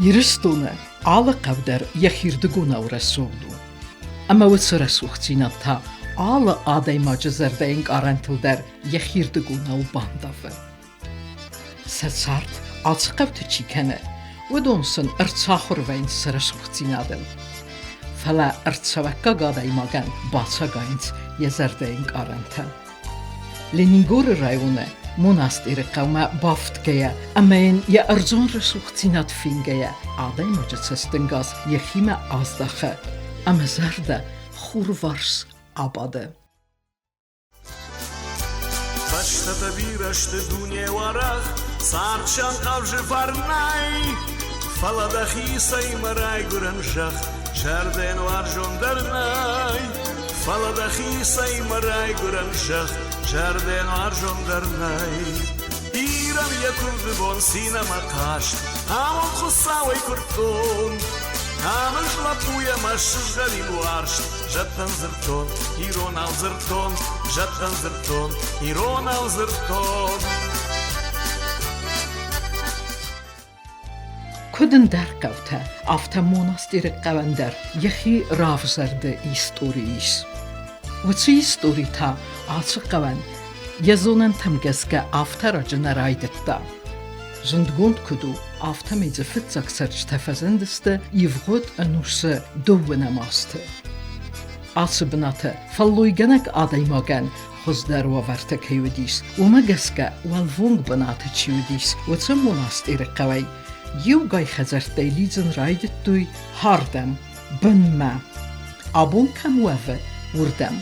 Ирыстоны алы хъӕу дӕр йӕхирдыгонау рӕсугъд у. Ӕмӕ уыцы рӕсугъддзинад та алы адӕймаджы зӕрдӕйы ӕнкъарӕнтыл дӕр йӕхирдыгонау бандавы. Сӕ цард ацы хъӕуты чи кӕны, уыдон сын ӕрцахуыр вӕййынц сӕ рӕсугъддзинадыл. Фӕлӕ ӕрцӕуӕггаг адӕймагӕн бацагайынц йӕ зӕрдӕйы ӕнкъарӕнтӕ. Ленингоры районы Монастъеры хъӕумӕ бафтгӕйӕ ӕмӕ йын йӕ ӕрдзон рӕсугъддзинад фенгӕйӕ, адӕймаджы цӕстӕнгас йӕхимӕ аздахы ӕмӕ зӕрдӕ хурварс абады. Бӕстӕтӕ бирӕ сты дуне уӕрӕх, цард сӕм хъавзы фӕрнӕй. Фӕлӕ дӕхицӕй мӕ райгуырӕн зӕхх зӕрдӕйӕн уарзондӕр нӕй. Фӕлӕ дӕхицӕй мӕ райгуырӕн зӕхх зӕрдӕйӕн уарзондӕр нӕй. Ирӕн йӕ куывды бон цин ӕмӕ хъазт, амонд Хуыцауӕй куырдтон. Ӕмыз лӕппуйӕ мӕ сызгъӕрин уарзт зӕдтӕн дзырдтон, иронау дзырдтон, зӕдтӕн дзырдтон, иронау дзырдтон. Куыд ӕндӕр хъӕутӕ, афтӕ монастъеры хъӕуӕн дӕр йӕхи равзӕрды истори ис. Уыцы истори та ацы хъӕуӕн йӕ зонӕнтӕм гӕсгӕ афтӕ раджы нӕ райдыдта. Зындгонд куыд у, афтӕмӕй дзы фыццаг цӕрджытӕ фӕзындысты ивгъуыд ӕнусы дыууынӕм азты. Ацы бынаты фӕллойгӕнӕг адӕймагӕн хуыздӕр уавӕртӕ кӕй уыдис, уымӕ гӕсгӕ уӕлвонг бынаты чи уыдис, уыцы монастъеры хъӕуӕй иугай хӕдзӕрттӕй лидзын райдыдтой хӕрдӕм, бынмӕ. Абон кӕм уӕвы, уырдӕм.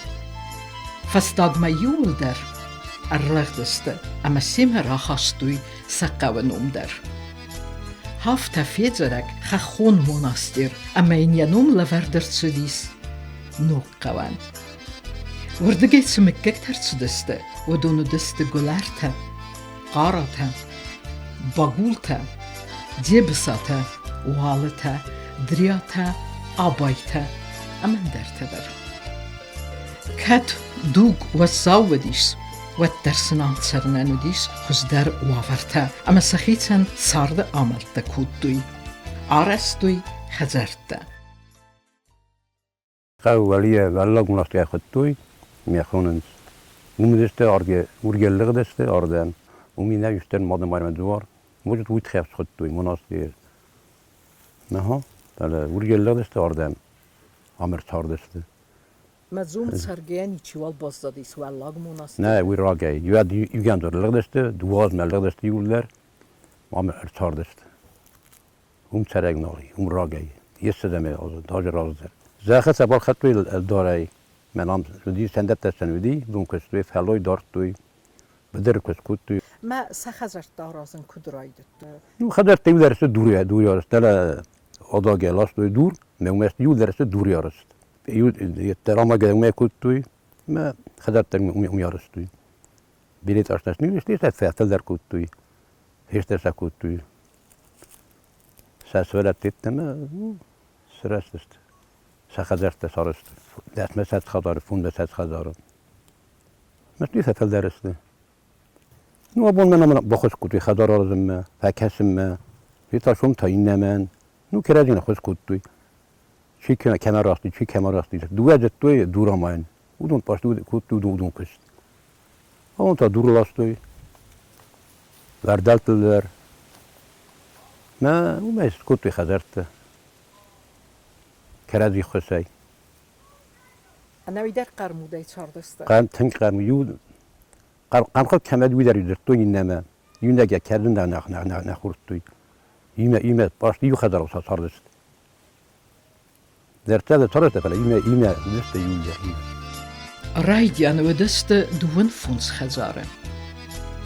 Фӕстагмӕ иууылдӕр ӕрлӕгдысты ӕмӕ семӕ рахастой сӕ хъӕуы ном дӕр. Афтӕ федзӕрӕг хӕххон монастъер ӕмӕ йын йӕ ном лӕвӕрд ӕрцыдис ног хъӕуӕн. Уырдыгӕй цы мыггӕгтӕ рцыдысты, уыдон уыдысты Гуылӕртӕ, Хъаратӕ, Багултӕ, Дзебысатӕ, Уалытӕ, Дриатӕ, Абайтӕ ӕмӕ ӕндӕртӕ дӕр. Кӕд дуг уӕззау уыдис, уӕддӕр сын ам цӕрынӕн уыдис хуыздӕр уавӕртӕ ӕмӕ сӕхицӕн царды амӕлттӕ кодтой, арӕзтой хӕдзӕрттӕ. Хъӕу уӕлийӕ Уӕллаг монастырӕй хуыдтой, мӕ хонынц. Уым уыдысты уыргӕ лыгъдысты ардӕм. Уым иннӕ истӕн мады Майрӕмы дуар. Может, уый тыххӕй схуыдтой монастырь. Ага, фӕлӕ уыргӕ лыгъдысты ардӕм. Ам ӕрцардысты. Мӕ цӕргӕйӕ ничиуал баззадис Уӕллаг монастыры? Нӕ, уый рагӕй. Иугӕндзон лыгъдысты, дыууӕ азмӕ лыгъдысты иууылдӕр. Ам ӕрцардысты. Уым цӕрӕг нал и, уым рагӕй. Йе ссӕдзӕм азы, даже раздӕр. Зӕххы сӕ балхӕдтой ӕлдарӕй. Мӕн ам уыди, сӕндӕттӕ сӕн уыди, уым куыстой, фӕллой дардтой, быдыры куыст кодтой. Мӕ сӕ хӕдзӕрттӕ аразын куыд райдыдтой? Ну, хӕдзӕрттӕ иу дӕр сты дур, дур арӕзт. Дӕлӕ адагӕй ластой дур, мӕ уымӕ иу дӕр сты дур арӕзт. Иу рамагӕй уымӕ кодтой, мӕ хӕдзӕрттӕ уым арӕзтой. Билет астӕс ниуӕзтой, фӕфылдӕр кодтой, хистӕр сӕ кодтой. Сӕ сывӕллӕтты йеддӕмӕ сырӕзтысты. Сӕ хӕдзӕрттӕ сарӕзтой. Дӕсмӕ сӕдз хӕдзары, фондзӕсӕдз хӕдзары. Мӕсты фӕфылдӕр сты. Ну, абон мӕнӕ баххуыс кодтой хӕдзар аразынмӕ, фӕкӕсынмӕ, йе та сом та иннӕмӕн. Ну, кӕрӕдзийӕн ӕххуыс кодтой. Чи кӕмӕ расти, чи кӕмӕ расти. Дыууӕ зыдтой дур амайын. Уыдон кодтой уыдон куыст. Абон та дур ластой. Вӕрдӕлтыл дӕр. Мӕ уымӕй скодтой хӕдзӕрттӕ. Кӕрӕдзи ххуысӕй. Ӕнӕуи дӕр хъӕрмудӕй цардысты? Хъӕрм, тынг хъӕрм. Иу хъӕрмхъӕд кӕмӕ уый дӕр дзырдтой иннӕмӕ. Иунӕг йӕ кӕрдын дӕр нӕ хордтой. Имӕ, имӕ, баст иу хӕдзары цардысты. Дзырдта дзы цардысты, фӕлӕ имӕ, имӕ уыдысты иу Райдианы уыдысты дыууын фондз хӕдзары.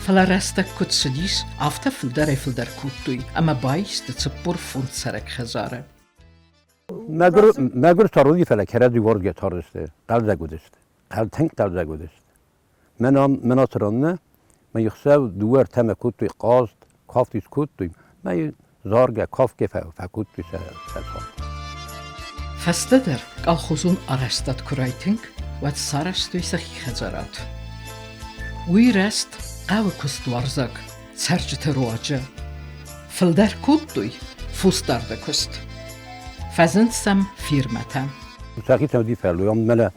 Фӕлӕ рӕстӕг куыд цыдис, афтӕ фылдӕрӕй-фылдӕр кодтой ӕмӕ баисты 45 цӕрӕг хӕдзары. Мӕгуыр, мӕгуыр царди, фӕлӕ кӕрӕдзи уарзгӕ цардысты, хъӕлдзӕг уыдысты, тынг хъӕлдзӕг уыдысты. Мӕн ам, мӕн ацы ран нӕ, мӕ ихсӕв дыууӕ ӕртӕмӕ кодтой хъазт, кафт скодтой, мӕ заргӕ, кафгӕ фӕкодтой сӕ цард. Фӕстӕдӕр колхозон арӕзтад куы райтынг, уӕд сарӕзтой сӕхи хӕдзарад. Уый рӕзт хъӕуы куыстуарзаг цӕрджыты руаджы. Фылдӕр кодтой, Фосдарды куыст. Фӕзынд сӕм фермӕтӕ. Сӕхицӕн уыди фӕллой. Ам мӕнӕ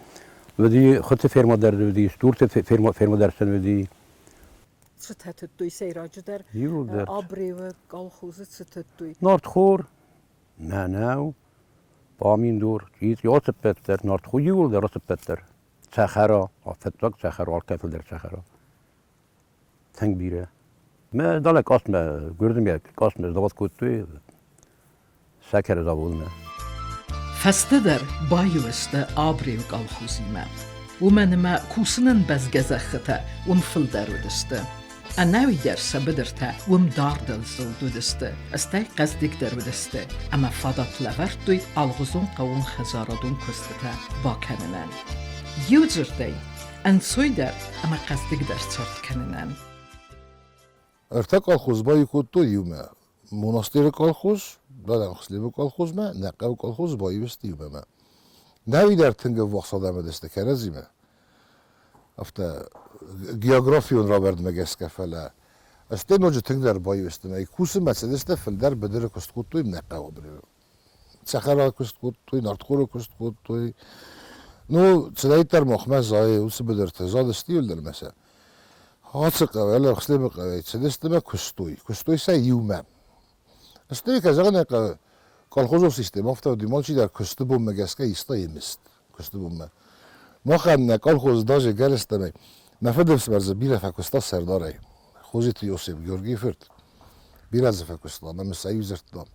уыди хуыты фермӕ дӕр уыди, стурты фермӕ дӕр сын уыди. Цытӕ тыдтой сӕйраджыдӕр? Иууылдӕр. Абреуы колхозы цы тыдтой? Нартхор, мӕнӕу, паминдор, чъицъи, ацыппӕт дӕр, нартхор иууылдӕр ацыппӕт дӕр. Цӕхӕра, фыццаг цӕхӕра, алкӕй фылдӕр цӕхӕра. Тынг бирӕ. Мӕ далӕ къасмӕ, Гуырдзымӕ къасмӕ завод кодтой сӕкӕры заводмӕ. Фӕстӕдӕр баиу сты Абреуы колхозимӕ. Уымӕн ӕмӕ кусынӕн бӕзгӕ зӕххытӕ уым фылдӕр уыдысты. Ӕнӕуи дӕр сӕ быдыртӕ уым дардыл зылд уыдысты, стӕй хъӕздыгдӕр уыдысты ӕмӕ фадат лӕвӕрдтой алгъуызон хъӕууонхӕдзарадон куыстытӕ бакӕнынӕн. Иудзырдӕй, ӕнцойдӕр ӕмӕ хъӕздыгдӕр цард кӕнынӕн. Ӕртӕ колхоз баиу кодтой иумӕ. Монастыры колхоз, Дадӕнхслебы колхозмӕ, нӕ хъӕуы колхоз баиу сты иумӕ. Нӕуи дӕр тынг ӕввахс адӕм уыдысты кӕрӕдзимӕ. Афтӕ географион равӕрдмӕ гӕсгӕ, фӕлӕ стӕй ноджы тынгдӕр баиу сты. Мӕ кусынмӕ цыдысты, фылдӕр быдыры куыст кодтой нӕ хъӕуы быдыры. Цӕхӕра куыст кодтой, нартхоры куыст кодтой. Ну, цыдӕриддӕр махмӕ зайы, уыцы быдырты задысты иуылдӕр мӕ сӕ. Ацы хъӕуӕй, Ӕлӕхслебы хъӕуӕй цыдысты мӕ куыстой. Куыстой сӕ иумӕ. Стӕй, кӕй зӕгъын ӕй хъӕуы, колхозон системӕ афтӕ уыди, алчидӕр куысты бонмӕ гӕсгӕ иста йӕ мызд куысты бонмӕ. Махӕн нӕ колхоз даже гӕрӕстӕмӕй мӕ фыдыфсымӕр дзы бирӕ фӕкуыста сӕрдарӕй. Хозиты Иосиф Георгийы фырт бирӕ дзы фӕкуыста ӕмӕ мын сӕ иу дзырдта.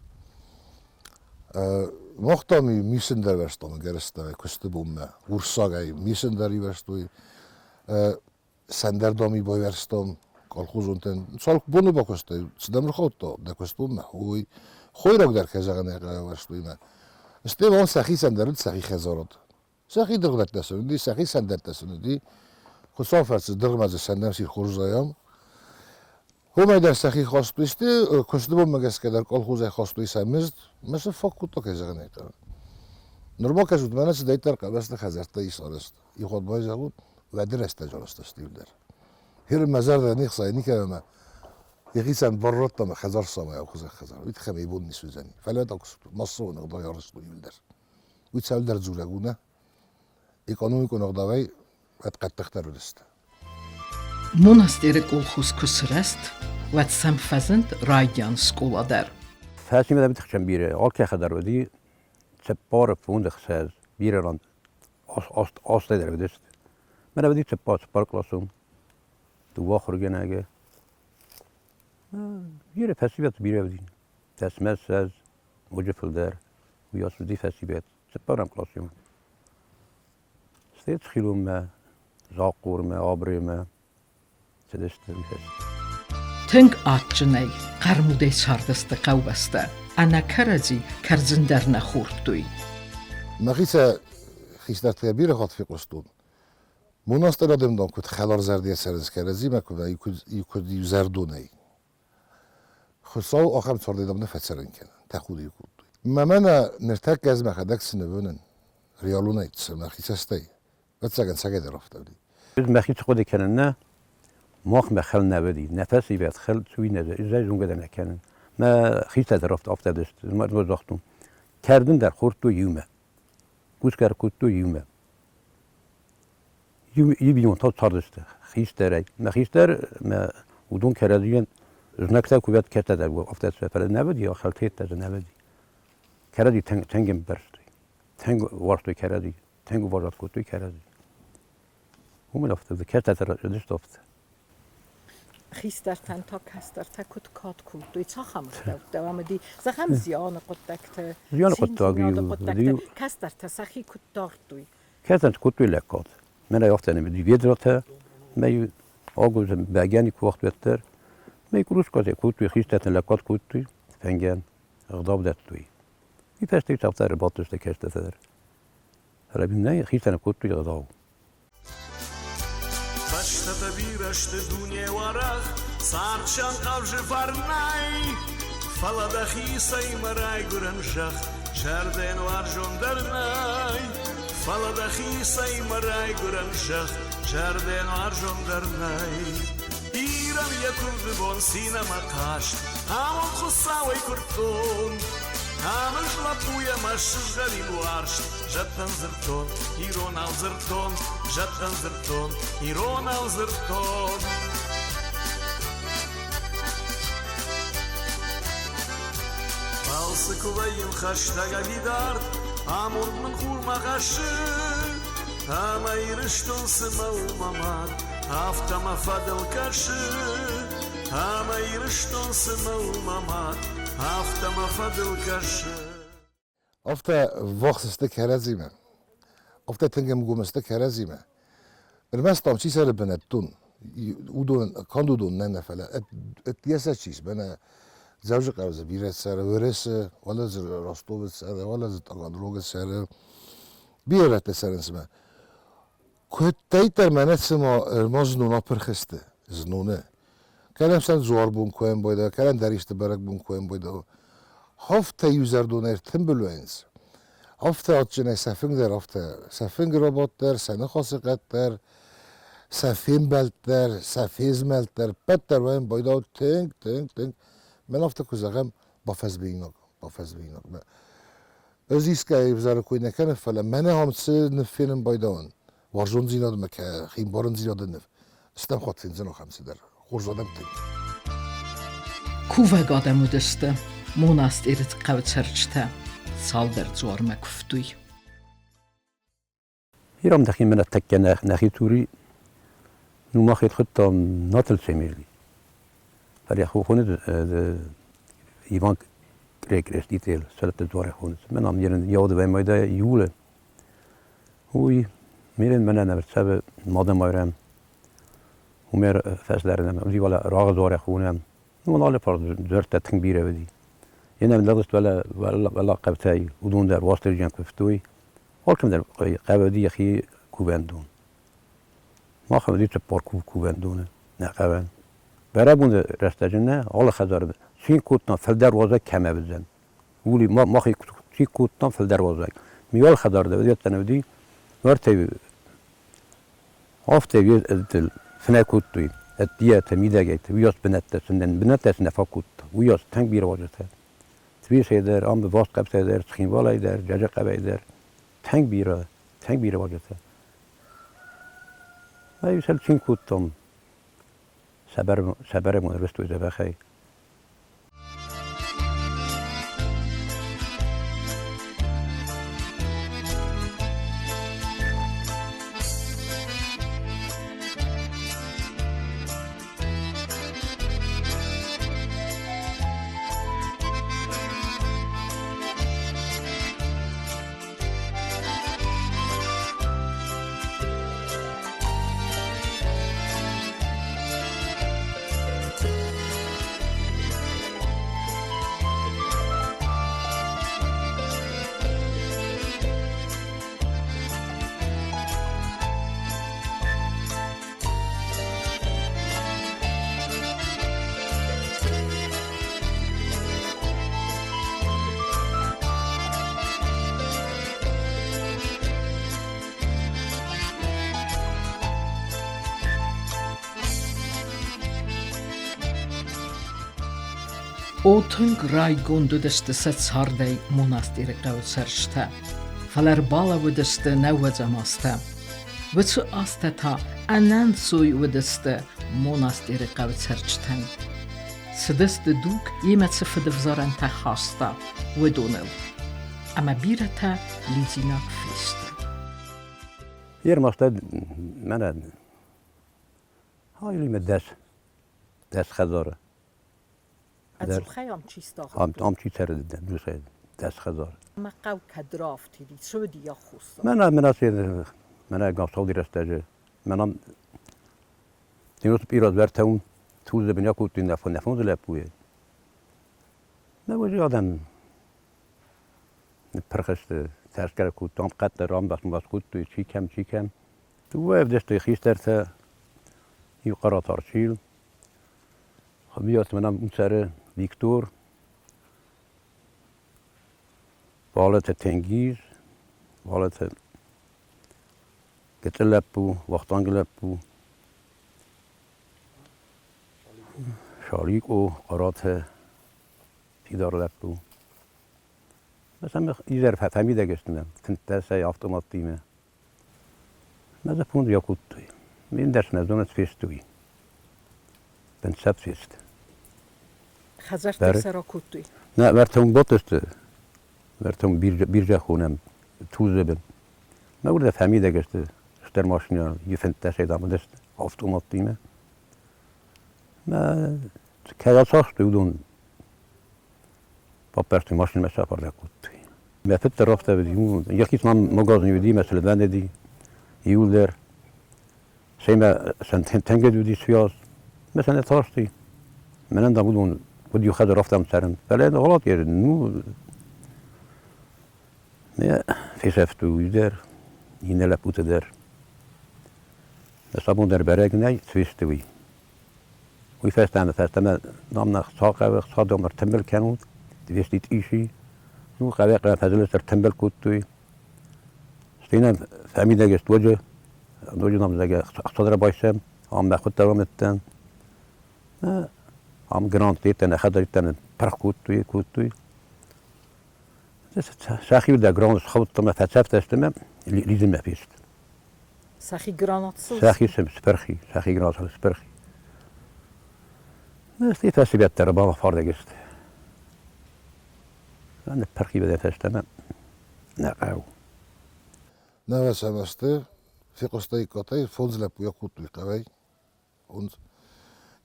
Мах там мисын дӕр вӕрстам гӕрӕстӕмӕй куысты бонмӕ. Урсагӕй мисын дӕр ивӕзтой, сӕндӕрдоми байвӕрстам колхозонтӕн. Цал боны бакуыстай, цы дӕм рхаудта дӕ куыстбонмӕ, уый хойраг дӕр кӕй зӕгъын ӕй хъӕуы ӕвӕрстой мӕ. Стӕй мӕм сӕхицӕн дӕр уыд сӕхи хӕдзарад. Сӕхи дыргъдӕттӕ сын уыди, сӕхи сӕндӕттӕ сын уыди. Хуыцау фӕрцы дыргъмӕ дзы сӕндӕм сир хорз зайӕм. Уымӕй дӕр сӕхи хастой сты, куысты бонмӕ гӕсгӕ дӕр колхозӕй хастой сӕ мызд. Мӕ сын фаг кодта, кӕй зӕгъын ӕй хъӕуы. Ныр ма кӕсут, мӕнӕ цыдӕриддӕр къабӕзты хӕдзӕрттӕ ис арӕзт. Ихуат байзӕгъут, уӕды рӕстӕджы арӕзт сты иуылдӕр. Гьер мӕ зӕрдӕ не хсайы никӕмӕ йӕхицӕн бар радта мӕ хӕдзар самайа хуызӕг хӕдзар. Уый тыххӕй мӕ бон ницы уыдзӕни. Фӕлӕ та массон ӕгъдауӕй арӕзт у иуылдӕр. Уый цӕуылдӕр дзурӕг у, нӕ? Экономикон ӕгъдауӕй уӕд хъӕддыхдӕр уыдысты. Монастъеры колхоз куы сырӕзт, уӕд сӕм фӕзынд райдиан скъола дӕр. Фӕсивӕд тыхджын бирӕ, алкӕхӕ дӕр уыди цыппар, фондз, ӕхсӕз, бирӕ ран астӕй дӕр уыдысты. Мӕнӕ уыди цыппар къласон, дыууӕ ахуыргӕнӕгы. Бирӕ фӕсивӕд бирӕ уыди. Дӕсмӕ ссӕдз, ноджы фылдӕр. Уыйас уыди фӕсивӕд. Цыппӕрӕм къласы. Стӕй Цхилонмӕ, Захъхъормӕ, Абремӕ цыдысты уый фӕстӕ. Тынг адджынӕй, хъӕрмудӕй цардысты хъӕубӕстӕ, ӕнӕ кӕрӕдзи кӕрдзын дӕр нӕ хордтой. Мӕхицӕ хистӕртӕ бирӕ хатт фехъуыстон. Монастырь адӕмдон куыд хӕларзӕрдӕ цӕрынц кӕрӕдзимӕ, куыд иузӕрдонӕй. Хуыцау ахӕм цардӕй дам нӕ фӕцӕрын кӕны, тӕхуды кодтой. Мӕ мӕнӕ ныртӕккӕ ӕз мӕхӕдӕг цы нывӕнын, реалонӕй цы мӕхи цӕстӕй, ӕвӕццӕгӕн цӕгӕйдӕр афтӕ уыди. Ӕз мӕхи цы хъуыды кӕнын, нӕ, махмӕ хыл нӕ уыди, нӕ фӕсивӕд хыл цуй нӕ ӕз зонгӕ дӕр нӕ кӕнын. Мӕ хистӕр дӕр афтӕ дысты, загътон, кӕрдын дӕр хордтой иумӕ, кусгӕ кодтой иумӕ. Иу бинонтау цардысты хистӕрӕй. Мӕ хистӕр мӕ уыдон кӕрӕдзийӕн знӕгтӕ куы уӕд кӕддӕр афтӕ фӕлӕ нӕ уыди, хӕлтеттӕ дзы нӕ уыди. Кӕрӕдзи тынг ӕмбӕрстой, тынг уарзтой кӕрӕдзи, тынг уважат кодтой кӕрӕдзи. Уымӕн афтӕ кӕстӕртӕ уыдысты афтӕ. Хистӕртӕн та кӕстӕртӕ куыд кад кодтой, цахӕм ӕгъдӕуттӕ уӕм уыди, зӕгъӕм, зианы хъуыддӕгты, Зианы хъуыддаг циндзинады хъуыддӕгты, кӕстӕртӕ сӕхи куыд дардтой? Кӕстӕртӕ кодтой лӕггад. Мӕнӕ афтӕ нӕ уыди ведратӕ, мӕ агуывзӕ бӕгӕны куы уагъд уӕддӕр. Мӕ кружкатӕ кодтой, хистӕртӕн лӕггад кодтой, фӕнгӕн, ӕгъдау дӕттой. Уый фӕстӕ афтӕ ӕрбадтысты кӕстӕртӕ дӕр. Фӕлӕ нӕ хистӕртӕн кодтой ӕгъдау. Бӕстӕтӕ бирӕ сты дуне уӕрӕх, цард сӕм ӕвзы фӕрнӕй. Фӕлӕ дӕхицӕй мӕ райгуырӕн зӕхх зӕрдӕйӕн уарзондӕр нӕй. Фӕлӕ дӕхицӕй мӕ райгуырӕн зӕхх зӕрдӕйӕн уарзондӕр нӕй. Ирӕн йӕ куывды бон цин ӕмӕ хъазт, Амонд Хуыцауӕй куырдтон. Ӕмыз лӕппуйӕ мӕ сызгъӕрин уарзт, Зӕдтӕн дзырдтон, иронау дзырдтон, Зӕдтӕн дзырдтон, иронау дзырдтон. Балцы куы вӕййын хӕстӕг ӕви дард, Амонд мын хурмӕ хӕссы. Ӕмӕ Ирыстон цымӕ у мӕ мад, Афтӕ мӕ фӕдыл кӕсы. Ӕмӕ Ирыстон цымӕ у мӕ мад, Афтӕ мӕ фӕдыл кӕсы. Афтӕ ввахс сты кӕрӕдзимӕ, афтӕ тынг ӕмгом сты кӕрӕдзимӕ. Ӕрмӕст ам чи цӕры бынӕттон, уыдон, канд уыдон нӕ нӕ, фӕлӕ ӕддейӕ чи ис, мӕнӕ Дзӕуджыхъӕуы дзы бирӕ цӕры, Уӕрӕсе, уӕлӕ дзы Ростовы цӕры, уӕлӕ дзы Таганрогы цӕры. Бирӕ рӕтты цӕрынц мӕ. Куыддӕйддӕр мӕнӕ цыма ӕрмӕст знон апырх сты, зноны. Кӕнӕм сӕм дзуарбон куы ӕмбойда, кӕнӕм дӕр исты бӕрӕгбон куы ӕмбойда. Афтӕ иузӕрдонӕй ӕртымбыл вӕййынц. Афтӕ адджынӕй сӕ фынг дӕр афтӕ, сӕ фынг рабадт дӕр, сӕ ныхасы хъӕд дӕр, сӕ фембӕлд дӕр, сӕ фезмӕлд дӕр, ппӕт дӕр вӕййын байдау тынг, тынг, тынг. Мӕн афтӕ куы зӕгъӕм, бафӕзминаг, бафӕзминаг. Ӕз искӕй ӕвзӕры кой нӕ кӕнын, фӕлӕ мӕнӕ ам цы ныв фенын байдауын, уарзондзинадмӕ химбарындзинады ныв, стӕм хатт фендзӕн ахӕм цыдӕр хорз адӕмтӕй. Кувӕг адӕм уыдысты монастъеры хъӕуы цӕрджытӕ, цалдӕр дзуармӕ куывтой. Ирам дӕхи мӕнӕ тӕккӕ нӕхи тури ну мах хуыдтам Нателцемели. Фӕлӕ хохоны Иван Креститель сӕлӕтты дзуары хоныс. Мӕн ам ерын яуды майда июле. Уый мирен мӕнӕ нӕ мадам айрам. Умер фӕсләрнӕм, уый рагъы дзуары хонӕм. Ну, алы пар дзуӕрттӕ тынг бирӕ уыди. Йе лӕгъст уӕлӕ уӕлӕ хъӕутӕй, уыдон дӕр Уастырджийӕн куывтой. Алкӕм дӕр хъӕуы йӕхи кувӕндон. Махӕн уыди цыппар кувӕндоны нӕ хъӕуӕн. Бӕрӕгбоны рӕстӕджы нӕ алы хӕдзары цин кодтам, фылдӕр уазӕг кӕмӕ уыдзӕн. Ули махи цин кодтам фылдӕр уазӕг. Ми алы хӕдзары дӕр уыдӕттӕ нӕ уыди. Уӕртӕ афтӕ фынӕй кодтой ӕддейӕ мидӕгӕй, уыйас бынӕттӕ сын бынӕттӕ сын нӕ фаг кодта. Уыйас тынг бирӕ уазджытӕ. Тбилисӕй дӕр, ам Васкъӕфтӕй дӕр, Цхинвалӕй дӕр, Джаджахъӕвӕй дӕр. Тынг бирӕ, тынг бирӕ уазджытӕ. Ай сӕл цин кодтам. Сӕ бӕрӕгбон ӕрвыстой дзӕбӕхӕй. О, тынг райгонд уыдысты сӕ цардӕй монастъеры хъӕуы цӕрджытӕ, фӕлӕ ӕрбалӕууыдысты нӕуӕдзӕм азтӕ. Уыцы азтӕ та ӕнӕнцой уыдысты монастъеры хъӕуы цӕрджытӕн. Цыдысты дуг йемӕ цы фыдывзарӕнтӕ хаста, уыдоныл. Ӕмӕ бирӕтӕ лидзинаг фесты. Ермастӕ мӕнӕ Хайлимӕ 10 хӕдзары. Ӕдзухӕй ам чи стахт? Ам чи цӕры 10 хӕдзары. Мӕ хъӕу кӕд рафтыди, цы уыди аххосаг? Мӕнӕ мӕнӕ мӕнӕ гавсалди рӕстӕджы мӕнӕ Иосип Ирод вӕртӕун тулдзы бын акодтой нӕ фондз лӕппуйы. Нӕ уыди адӕм ныппырх сты, тӕрсгӕ кодтам, хъӕдтӕ рамбас-мбас кодтой, чи кӕм, чи кӕм. Дыууӕ ӕвдыстой хистӕртӕ, иу Хъараты Арчил, Хуыбиаты мӕнӕ цӕры Виктор, Балаты Тенгиз, Балаты Гыццыл лӕппу, Вахтангы лӕппу. Шаликъо, Хъараты фидар лӕппу. Мӕ изӕр фӕмидӕг сты мӕ фынддӕсӕй автоматтимӕ. Мӕ дзы фондз акодтой. Ме ндӕр нӕ зонӕт фесты уый. Бынцӕп фесты. Хӕдзӕрттӕ сӕ ракодтой? Нӕ, уӕртӕ уым бадтысты. Уӕртӕ уым биржа хонӕм, тулдзы бын. Мӕ уырдӕ фӕмидӕг сты стыр машинӕ иу фынддӕсӕй дам уыдысты автоматтимӕ. Мӕ кӕй ацахстой, уыдон баппӕрстой машинӕмӕ сӕ афардӕг кодтой. Мӕ фыд дӕр афтӕ уыди, йӕхи цыма магазин уыди, мӕ сылвӕн уыди, иуылдӕр. Семӕ тӕнгӕд уыди связ. Мӕ сӕ нӕ тарсти. Мӕнӕн дам уыдон уыд иу хӕдзар афтӕ цӕрын. Фӕлӕ галат ну, фесӕфт уый дӕр, иннӕ лӕппуты дӕр. Сӕ абон дӕр бӕрӕг нӕй, цы уый. Уый фӕстӕ ӕмӕ фӕстӕмӕ дам нӕ хца хъӕуы, хца дам ӕртымбыл кӕнут, двести тысячи. Ну, хъӕуӕй хъӕуӕ фӕзылыс ӕртымбыл кодтой. Стӕй нӕм фӕмидӕг сты ноджы, ноджы нам зӕгъгӕ хца дӕр байсӕм, ам мӕ хуыддӕр амыдтӕн. Ам грант деттӕн, ӕхӕдӕг пырх кодтой, кодтой. Сӕхи дӕ грант схаудта мӕ фӕцӕфтӕ сты мӕ лидзынмӕ фесты. Сӕхи гранат сыл? Сӕхи спырхи, сӕхи гранат спырхи. Стӕй фӕсивӕд дӕр бафардӕг сты. Ныппырхи бӕдӕ фӕстӕмӕ нӕ хъӕу. Нӕуӕсӕм азты фехъуыстаиккат фондз лӕппуйӕ кодтой хъӕуӕй. Фондз.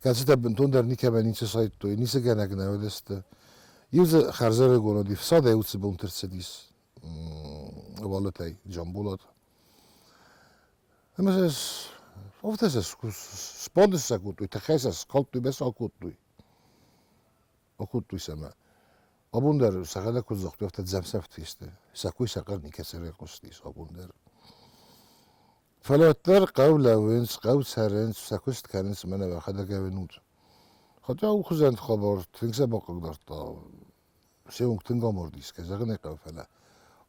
Кӕцытӕ бынтондӕр никӕмӕ ницы сайдтой, ницы гӕнӕг нӕ уыдысты. Иу дзы хӕрзӕрыгон уыди, фсадӕй уыцы бонты рцыдис Уалытӕй Джамбулат. Ӕмӕ сӕ афтӕ сӕ сбадыс сӕ кодтой, тыххӕй сӕ скалдтой, бӕс акодтой. Акодтой сӕ мӕ. Абон дӕр сӕхӕдӕг куыд загътой, афтӕ дзӕмсӕфт фесты. Сӕ кой сӕ хъӕр никӕцы райхъуыстис абон дӕр. Фӕлӕ уӕддӕр хъӕу лӕууынц, хъӕу цӕрынц, сӕ куыст кӕнынц, мӕнӕ уӕхӕдӕг ӕвӕнут. Хотя у хуызӕн хабар тынг сӕ бахъыгдардта, се онг тынг амардис, кӕй зӕгъын ӕй хъӕуы, фӕлӕ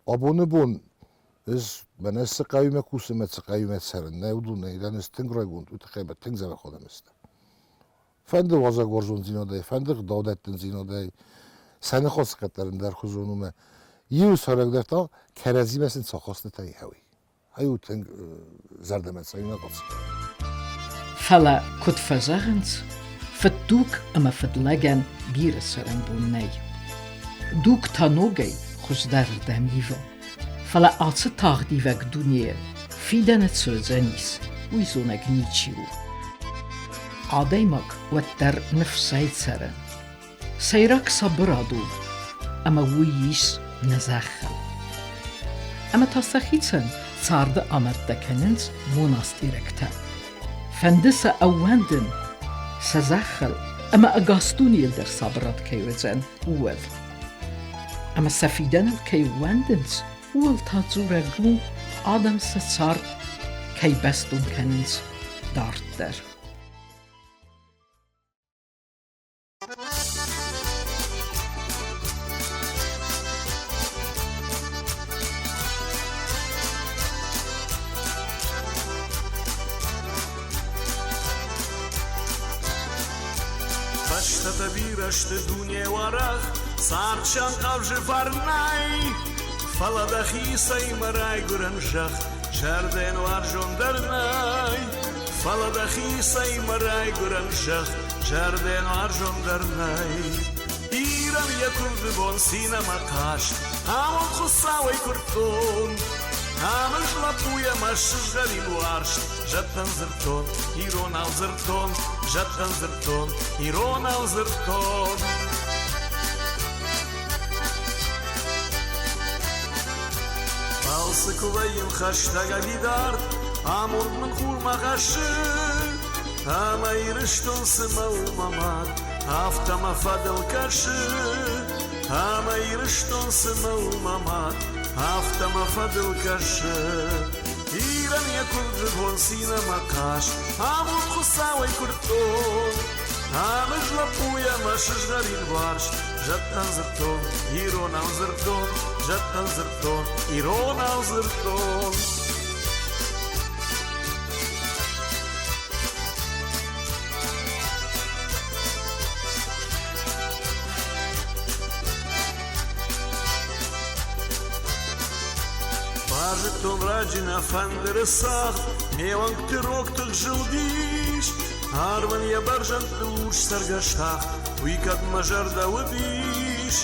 абоны бон ӕз мӕнӕ цы хъӕуимӕ кусын ӕмӕ цы хъӕуимӕ цӕрын, нӕ уыдонӕй дӕн ӕз тынг райгонд, уый тыххӕй мӕ тынг дзӕбӕх адӕм сты. Фӕнды уазӕгуарзондзинадӕй, фӕнды гъдаудӕттындзинадӕй, сӕ ныхасы кӕддӕр ӕндӕрхуызон у мӕ иу цӕрӕг дӕр та кӕрӕдзимӕ сын цахастытӕй хауй. Ай у тынг зӕрдӕмӕ цӕуинаг Фӕлӕ, куыд фӕзӕгъынц, фыддуг ӕмӕ фыдлӕгӕн бирӕ цӕрӕнбон нӕй. Дуг та ногӕй хуыздӕрырдӕм ивы. Фӕлӕ ацы тагъдивӕг дунейы фидӕны цы уыдзӕнис, уый зонӕг ничи у. Адӕймаг уӕддӕр ныфсӕй цӕры. Сӕйраг сабырад у, ӕмӕ уый ис нӕ зӕххыл. Ӕмӕ та сӕхицӕн царды амӕлттӕ кӕнынц монастъирӕгтӕ. Фӕнды сӕ ӕууӕндын сӕ зӕххыл ӕмӕ ӕгас дунейыл дӕр сабырад кӕй уыдзӕн, ууыл. Ӕмӕ сӕ фидӕныл кӕй ууӕндынц, ууыл та дзурӕг у, адӕм сӕ цард кӕй бӕстон кӕнынц дарддӕр. Бӕстӕтӕ бирӕ сты дуне уӕрӕх, цард сӕм ӕвзы фӕрнӕй. Фӕлӕ дӕхицӕй мӕ райгуырӕн зӕхх зӕрдӕйӕн уарзондӕр нӕй. Фӕлӕ дӕхицӕй мӕ райгуырӕн зӕхх зӕрдӕйӕн уарзондӕр нӕй. Ирӕн йӕ куывды бон цин ӕмӕ хъазт, амонд Хуыцауӕй куырдтон. Ӕмыз лӕппуйӕ мӕ сызгъӕрин уарзт, зӕдтӕн дзырдтон, иронау дзырдтон, зӕдтӕн дзырдтон, иронау дзырдтон. Балцы куы вӕййын хӕстӕг ӕви дард, амонд мын хурмӕ хӕссы. Ӕмӕ Ирыстон цымӕ у мӕ мад, афтӕ мӕ фӕдыл кӕсы. Ӕмӕ Ирыстон цымӕ у мӕ мад, афтӕ мӕ фӕдыл кӕсы. Ирӕн йӕ куывды бон цин ӕмӕ хъазт, амонд Хуыцауӕй куырдтон. Ӕмыз лӕппуйӕ мӕ сызгъӕрин уарзт, зӕдтӕн дзырдтон, иронау дзырдтон, зӕдтӕн дзырдтон, иронау дзырдтон. Зыдтон раджы нӕ фӕндыры цагъд, ме уӕнгты рог тых зылдис. Арвӕн йӕ бӕрзӕндтыл урс цӕргӕс тахт, уый кӕд мӕ зӕрдӕ уыдис.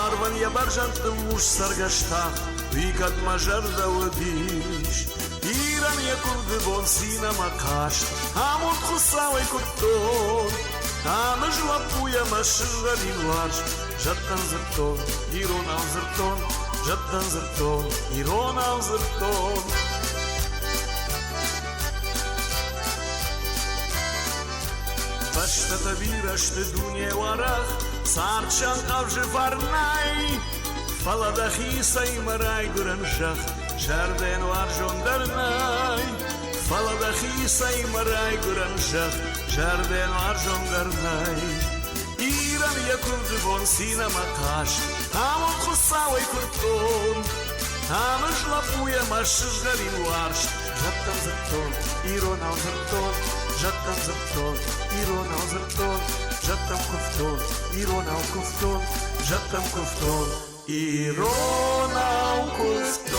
Арвӕн йӕ бӕрзӕндтыл урс цӕргӕс тахт, уый кӕд мӕ зӕрдӕ уыдис. Ирӕн йӕ куывды бон цин ӕмӕ каст, амонд Хуыцауӕй куырдтон. Ӕмыз лӕппуйӕ мӕ сызгъӕрин уарзт, зӕдтӕн дзырдтон, иронау дзырдтон, зӕдтӕн дзырдтон, иронау дзырдтон. Бӕстӕтӕ бирӕ сты дуне уӕрӕх, цард сӕнхъӕвзы фӕрнӕй, фӕлӕ дӕхицӕй мӕ райгуырӕн зӕхх зӕрдӕйӕн уарзондӕр нӕй. Фӕлӕ дӕхицӕй мӕ райгуырӕн зӕхх зӕрдӕйӕн уарзондӕр нӕй. Ирӕн йӕ куывды бон цин ӕмӕ хъазт, амонд Хуыцауӕй куырдтон. Ӕмыз лӕппуйӕ мӕ сызгъӕрин уарзт, зӕдтӕм дзырдтон, иронау дзырдтон, зӕдтӕм дзырдтон, иронау дзырдтон, зӕдтӕм куывтон, иронау куывтон, зӕдтӕм куывтон, иронау куывтон.